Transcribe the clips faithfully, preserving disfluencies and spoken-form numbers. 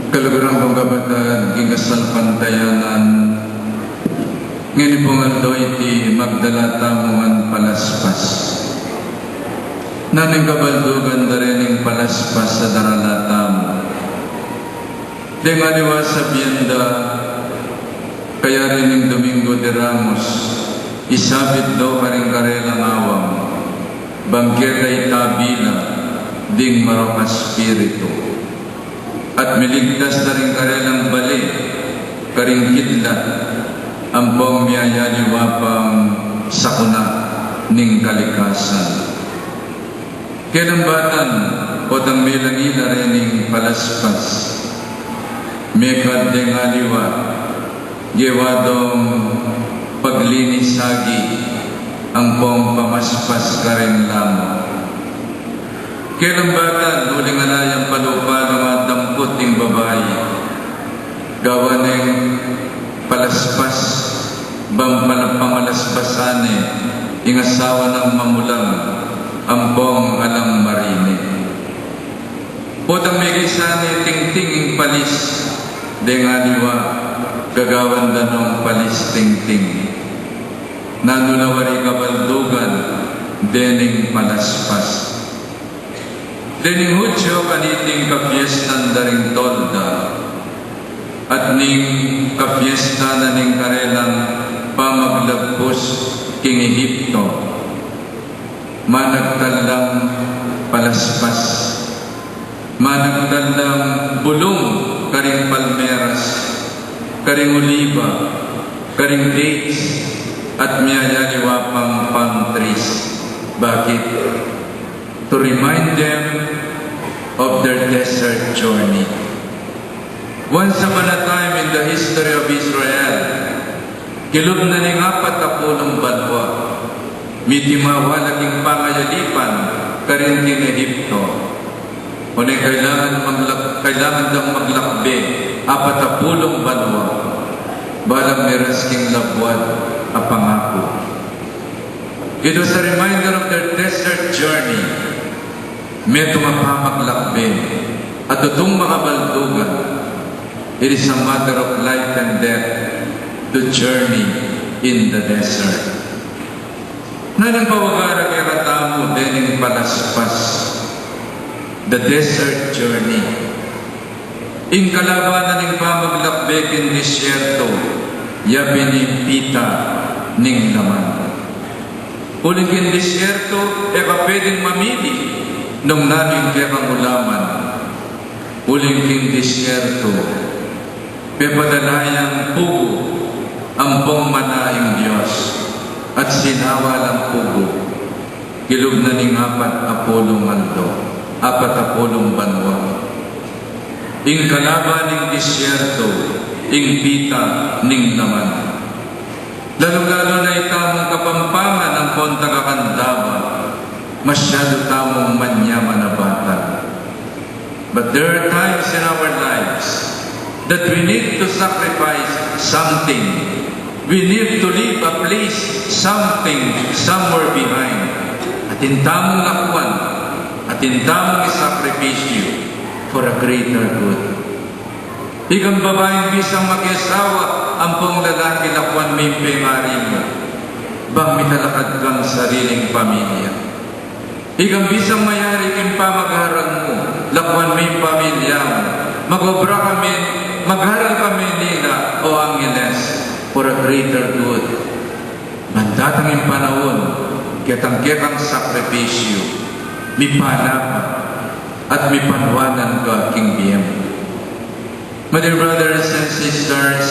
Kaluguran kung kapatad king kasalpantayanan, ngeni pung aldo iti magdala tamu ngan palaspas. Nanu ing kabaldugan da rening palaspas a darala tamu? Deng aliwa sabian da, kayari ning Domingo de Ramos, isabit do karing karelang awang, bang keta itabi la ding marok a espiritu. At miligtas da ring karelang bale karing kidlat ampong miyayaliwa pang sakuna ning kalikasan. Kelambat, potang melangila rening palaspas, mekad deng aliwa, gewa dong paglinis agi ampong pamaspas karing lamok. Kelambat, uling ala yang palupa, dumadampot ing babai. Gawa neng palaspas, bang pala-, pamalaspasan ne ing asawa nang mamulang ampong alang marine. Potang mekisan ne tingting ing palis deng aliwa, gagawan da nong palis tingting. Nanu la wari kabaldugan dening palaspas? Dening Hudyo, kaniting kapiestan da ring tolda at ning kapiestan na ning karelang pamaglagpus king Ehipto, managtal lang palaspas, managtal lang bulung karing palmeras, karing oliba, karing dates, at miyayaliwa pang palm trees. Bakit? To remind them of their desert journey. Once upon a time in the history of Israel, kilub na ning apat a pulung banua, mitimawa la king pangayalipan karin king Ehipto. Oneng kailangan maglak-, kailangan dang maglakbe apat a pulung banua balang miras king labuad a pangaku. It was a reminder of their desert journey. Metung a pamaglakbe a tutung makabaldugan. It is a matter of life and death to journey in the desert. Nanung pawagara kekatamu dening palaspas, the desert journey? Ing kalaban na ning pamaglakbe king disyerto, ya pin ing pita ning laman. Uling king disyerto, e ka pwedeng mamili nung nanu ing kekang ulaman. Uling king disyerto, pepadala yang pugu ampong mana ing Dios, at sinawa lang pugu. Kilub na ning apat a pulung aldo, apat a pulung banua. Ing kalaban ning disyerto, ing pita ning laman. Lalu-lalu na itamung Kapampangan ampong taga-Candaba, masyadu tamung manyaman a batan. But there are times in our lives that we need to sacrifice something. We need to leave a place, something, somewhere behind. Atin tamung lakwan, atin tamung isakripisyu for a greater good. Ikang babaing bisang makiasawa ampong lalaki, lakwan me ing pengari mu, bang mitalakad kang sariling pamilya. Ikang bisang mayari king pamag-aral mu, lakwan me ing pamilya mu, mag-obra ka man, mag-aral ka Manila o Angeles for a greater good. Ban datang ing panaun, ketang kekang sakripisyu, mipana ka at mipanwanan ka king bie mu. My dear brothers and sisters,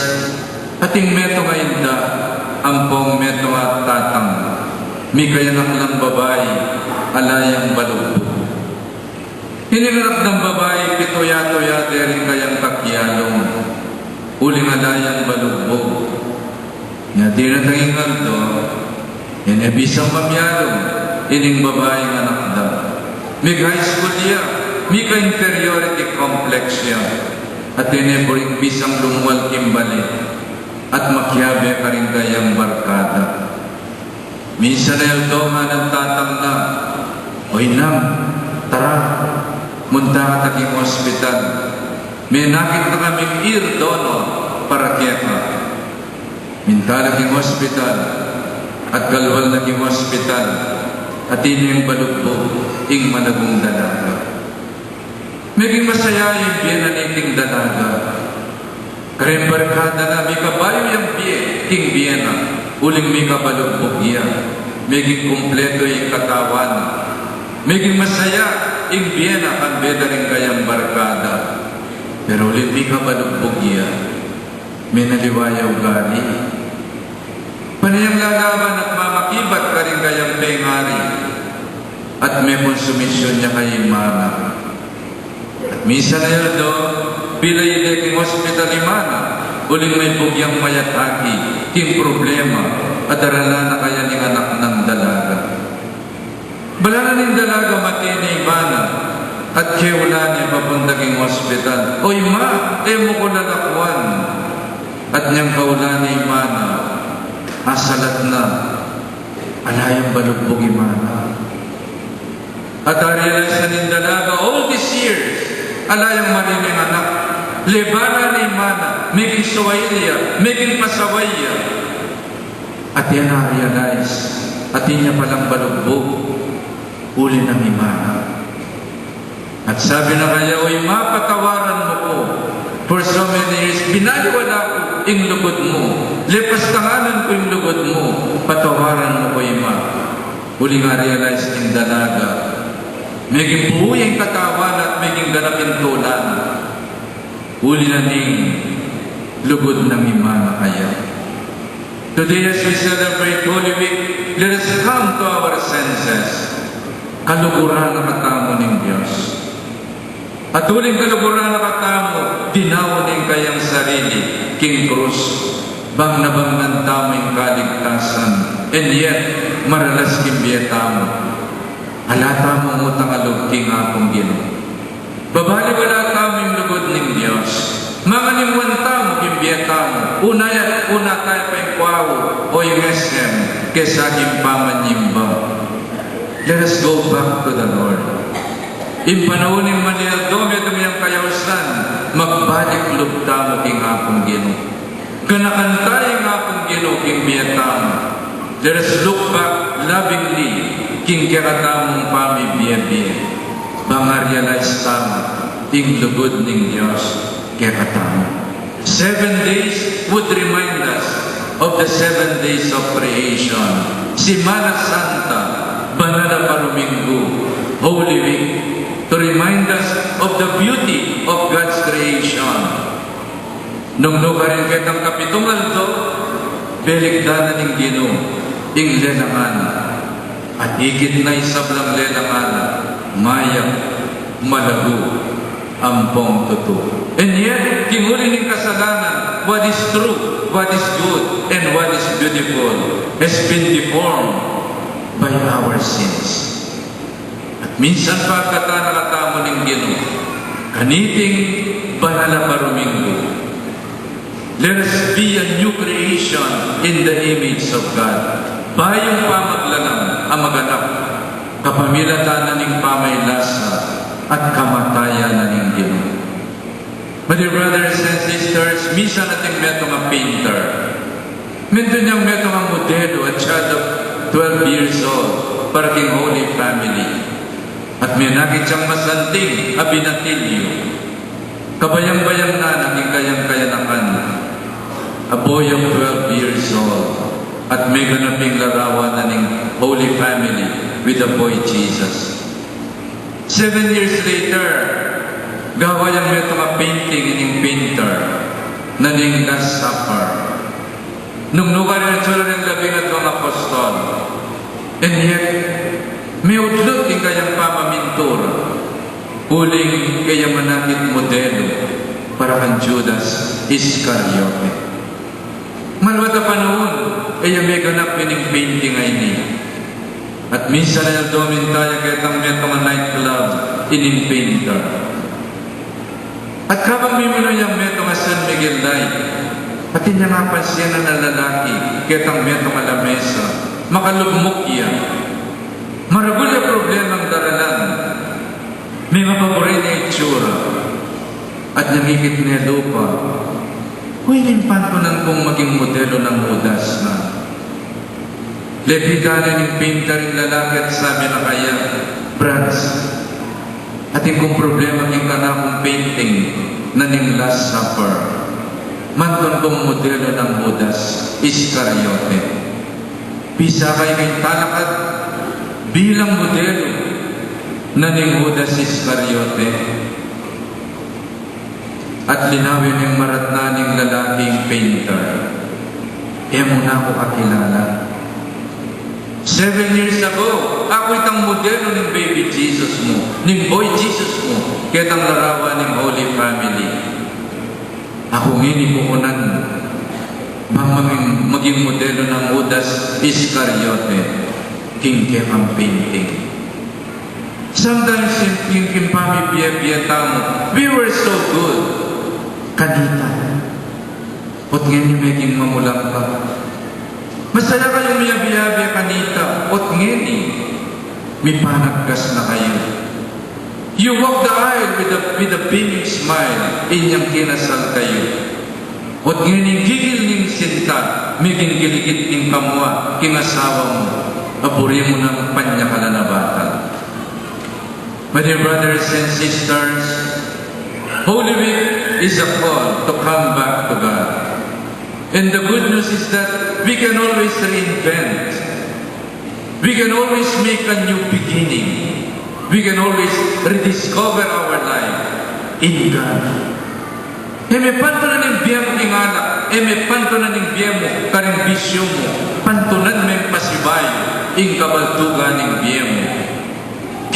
atin metung a inda ampong metung a tatang, mikayanak lang babai, ala yang balugbug. Ining anak nang babai, pituya-tuya de ring kayang kakialung, uling ala yang balugbug. Nya dinatang ing aldo, e ne bisang mamialung ining babaing anak da. Mig-high school ya, mika-inferiority complex ya, at e ne buring bisang lumual king bale at makiabe karing kayang barkada. Minsan e aldo ngan ing tatang na, "O inang, tara, munta kata king ospital." Menakit na kaming ear donor para keka. Minta la king hospital, at kalwal na king hospital, at inyang balugbug ing malagung dalaga. Meging masaya ing bie na niting dalaga. Kareng barkada na, mikabayu yang bie king bie na, uling mikabalugbug ya. Meging kumpletu ing katawan. Meging masaya ing bie na kambe da ring kayang barkada. Pero uling mikabalugbug ya, menaliwa ya ugali. Pane yang lalaban at mamakibat karing kayang pengari, at mekonsumisyun ya kay imana. At minsan a aldo, bila ide king hospital imana, uling maybug yang mayataki king problema a daralan na kaya ning anak nang dalaga. Balanan ning dalaga mate ne imana, at keulan ne papunta king hospital. "O ima, e mu ku lalakwan." At inyang kaulan ne imana, asalat na, ala yang balugbug imana. At a-realize na ning dalaga, all these years, ala yang marining anak. Lebanan ne imana, meging suwail ya, meging pasaway ya. At inya na-realize, atin ya palang balugbug, uli nang imana. At sabi na kaya, "O ima, patawaran mu ku. For so many years, binaliwala ku ing lugud mu. Lepastanganan ku ing lugud mu. Patawaran mu ku, ima." Uling a-realize ning dalaga, meging buu ya ing katawan na at meging ganap ing tula na. Uli na ning lugud nang imana kaya. Today, as we celebrate Holy Week, let us come to our senses. Kaluguran na katamu ning Dios. At uling kaluguran na katamu, dinaun ne ing kayang sarili king krus, bang nabangnan tamu ing kaligtasan, and yet, maralas king bie tamu, ala tamung utang a lub king Apung Ginu. Babaliwala tamu ing lugud ning Dios. Manganimwan tamu king bie tamu. Una ya, una taya pa ing kuawu o ing S M kesa king pamanyimba. Let us go back to the Lord. Ing panaun ning maliwal, dome dome yang kayausan, magbalik lub tamu king Apung Ginu. Ganakan taya ing Apung Ginu king bie tamu. Let us look back lovingly king kekatamung pamibie-bie. Bang a-realize tamu ing lugud ning Dios kekatamu. Seven days would remind us of the seven days of creation. Semana Santa, Banal a Paruminggu, Holy Week, to remind us of the beauty of God's creation. Nung nukarin ketang kapitung aldo, belikdan na ning Ginu ing lelangan. At ikit na ing sablang lelangan, mayap, malagu, ampong tutu. And yet, king uli ning kasalanan, what is true, what is good, and what is beautiful has been deformed by our sins. At minsan pa, agkatan na katamu ning Ginu kaniting Banal a Paruminggu. Let us be a new creation in the image of God. Bayung pamaglalang a maganap kapamilatan na ning pamailasa at kamatayan na ning Ginu. My dear brothers and sisters, minsan atin metung a painter. Mindun yang metung a modelu, a child of twelve years old, para king Holy Family. At menakit yang masanting a binatilyu. Kabayang-bayang na na king kayang kayanakan. A boy of twelve years old. At meganap ing larawan na ning Holy Family with the boy Jesus. Seven years later, gawa yang metung a painting ining painter na ning Last Supper. Nung nukarin, atiu la ring labing aduang apostol. And yet, meudlut ing kayang pamamintura uling keya manakit modelu para kang Judas Iscariote. Maluat a panaun, e ya meganap ining painting a ini. At minsan a aldo minta ya ketang metung a nightclub ining painter. At kabang miminu yang metung a San Miguel light, atin yang apansinan a lalaki ketang metung a lamesa, makalugmuk ya. Maragul ya problemang daralan, mimababuri ne itsura. at nyang ikit ne lupa. Uy, ning pantunan kung maging modelo nang Judas na. Lepitan ne ning painter ing lalaki at sabi na kaya, "Brad, atin kung problema king kanakung painting na ning Last Supper. Mantun kung modelo nang Judas Iscariote." Pisa kaya ing talakad bilang modelo na ning Judas Iscariote. At linawin ning maratnan ning lalaking painter, "E mu na ku kakilala. Seven years ago, aku itang modelo ning baby Jesus mu, ning boy Jesus mu, ketang larawan ning Holy Family. Aku ngeni kukunan bang maging, maging modelo nang Judas Iscariote king kekang painting." Sometimes in, in, king pamibie-bie tamu, we were so good kanita, o't ngeni meging mamulang ka. Masaya kayung miyabe-yabe kanita, o't ngeni mipanagkas na kayu. You walk the aisle with a, with a beaming smile, inyang kinasal kayu. O't ngeni ing gigil ning sinta, meging giligit ning kamua king asawa mu, a buri mu nang panyakalan a bata. My dear brothers and sisters, Holy Week is a call to come back to God. And the good news is that we can always reinvent. We can always make a new beginning. We can always rediscover our life in God. E me pantunan ing bie mu king alak, e me pantunan ing bie mu karing bisyu mu, pantunan meng pasibayu ing kabaltugan ning bie mu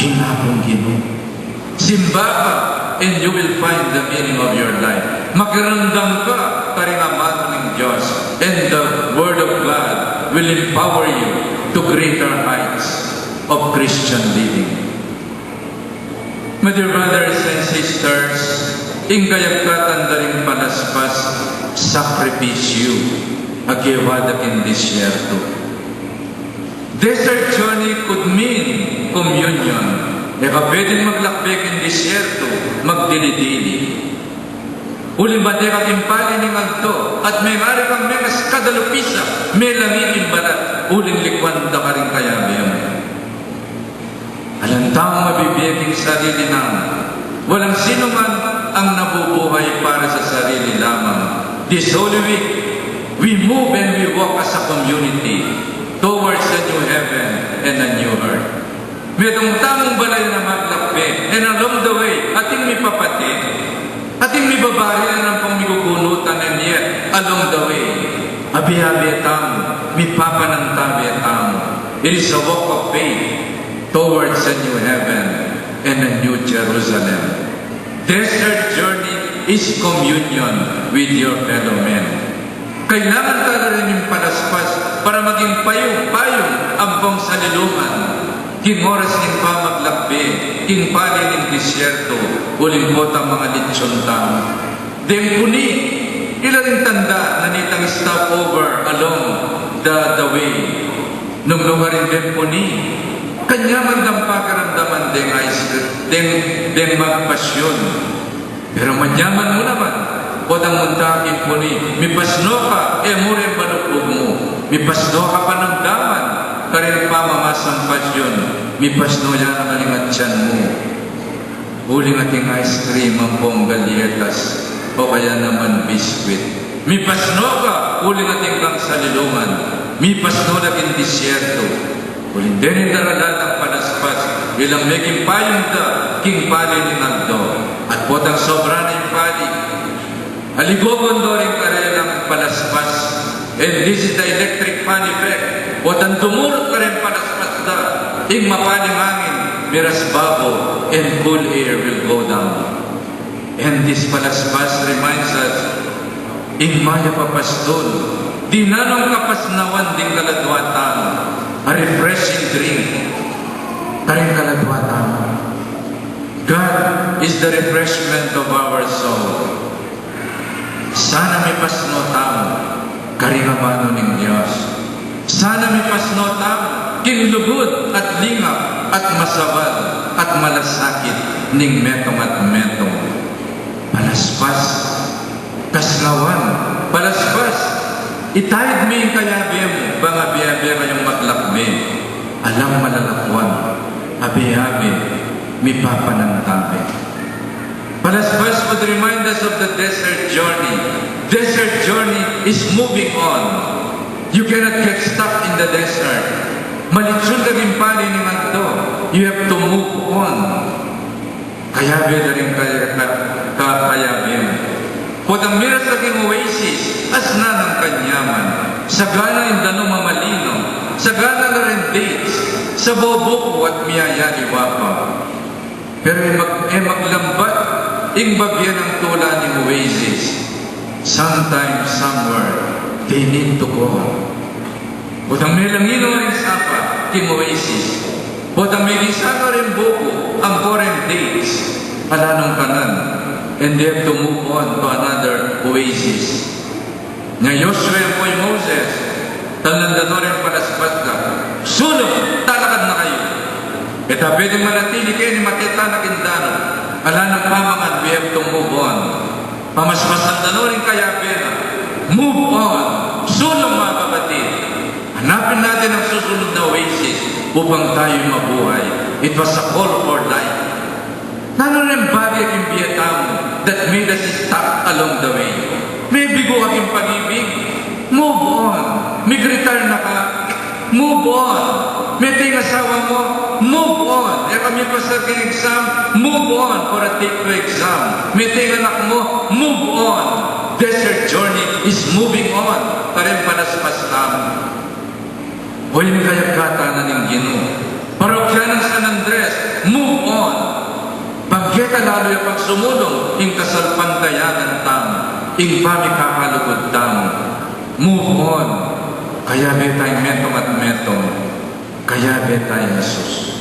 king Apung Ginu. Simba ka, and you will find the meaning of your life. Makiramdam ka karing amanu ning Dios, and the Word of God will empower you to greater heights of Christian living. My dear brothers and sisters, ing kayagkatan da ring palaspas, sakripisyu a gewa da king disyerto. Desert journey could mean communion. E ka pwedeng maglakbe king disyerto, magdili-dili. Uling bante ka king pali ning aldo, at mengari kang mekaskadalupisa, melangit ing balat, uling likuan da karing kayabe mu. Alang tamung mabibie king sarili nang, walang sinuman ang nabubuhay para sa sarili lamang. This Holy Week, we move and we walk as a community towards a new heaven and a new earth. Metung tamung balay na maglakbe, and along the way, ating mipapatid, ating mibabarilan ampong migugunutan, and yet, along the way, abe-abe tamu, mipapanantabe tamu. It is a walk of faith towards a new heaven and a new Jerusalem. Desert journey is communion with your fellow men. Kailangan tala rin ing palaspas para maging payung-payung ampong saliluman king oras ning pamaglakbe king pali ning disyerto, uling potang mga litson tamu. Deng puni, ila ring tanda na nitang stop over along the, the way. Nung lugar ing deng puni, kanyaman dang pakiramdaman deng ice cream, deng, deng magpasyun. Pero manyaman mu naman, potang munta king puni, mipasno ka, e mu rin maluglugan, mipasno ka panamdaman karing pamamasang pasyun, mipasno ya naman ing atyan mu. Uling ating ice cream ampong galyetas, o kaya naman biskwit. Mipasno ka, uling atin kang saliluman. Mipasno da king disyerto. Uling dening daralan dang palaspas, ilang meging payung da king pali ning aldo. At potang sobra na ing pali, aligogon do ring karelang palaspas. And this is the electric fan effect. Potang dumurut kareng palaspas da, ing mapaling angin, miras babo, and cool air will go down. And this palaspas reminds us, ing mayap a pastul, dinan nung kapasnawan ding kaladua tamu, a refreshing drink kareng kaladua tamu. God is the refreshment of our soul. Sana mipasno tamu karing amanu ning Dios. Sana mipasno tamu king lugud at lingap at masabal at malasakit ning metung at metung. Aspas, kasnawan, palaspas. Itayad me ing kayabe mu, bang abe-abe kayung maglakbe. Alang malalakuan, abe-abe, mipapanantabe. Palaspas would remind us of the desert journey. Desert journey is moving on. You cannot get stuck in the desert. Malitsun ka king pali ning aldo. You have to move on. Kayabe da ring kaya, ka, ka, kayabe mu. Potang miras ka king oasis, asnan nang kanyaman. Sagana ing danum a malino, sagana la ring dates, sa boboku at miyayaliwa pa. Pero e mag-, e maglambat ing babie nang tula ning oasis. Sometime, somewhere, they need to go. Potang melangin no ring sapa king oasis, potang megisaka ring boku ampong ring dates, ala nong kanan, and they have to move on to another oasis. Nya i Josue ampong i Moses, talnan da no ring palaspas da, sulung, talakad na kayu. E ta pwedeng manatili keni, makitalakad na. Ala nang pamangan, we have to move on. Pamaspasan da no ring kayabe na. Move on. Sulung, mga kapatid. Hanapin natin ang susunod na oasis upang tayo mabuhay. It was a call for life. Nanu ring bage king bie tamu that made us stuck along the way? Mebigo ka king pag-ibig? Move on. Mig-retire na ka? Move on. Mete ing asawa mu? Move on. E ka mipasar king exam? Move on for a take two exam. Mete ing anak mu? Move on. Desert journey is moving on. Karing palaspas tamu. O ing kayagatan na ning Ginu. Parokya nang San Andres, move on. Bang keta lalu ya pang sumulung ing kasalpantayanan tamu, ing pamikakalugud tamu. Move on. Kayabe tayang metung at metung. Kayabe tayang Jesus.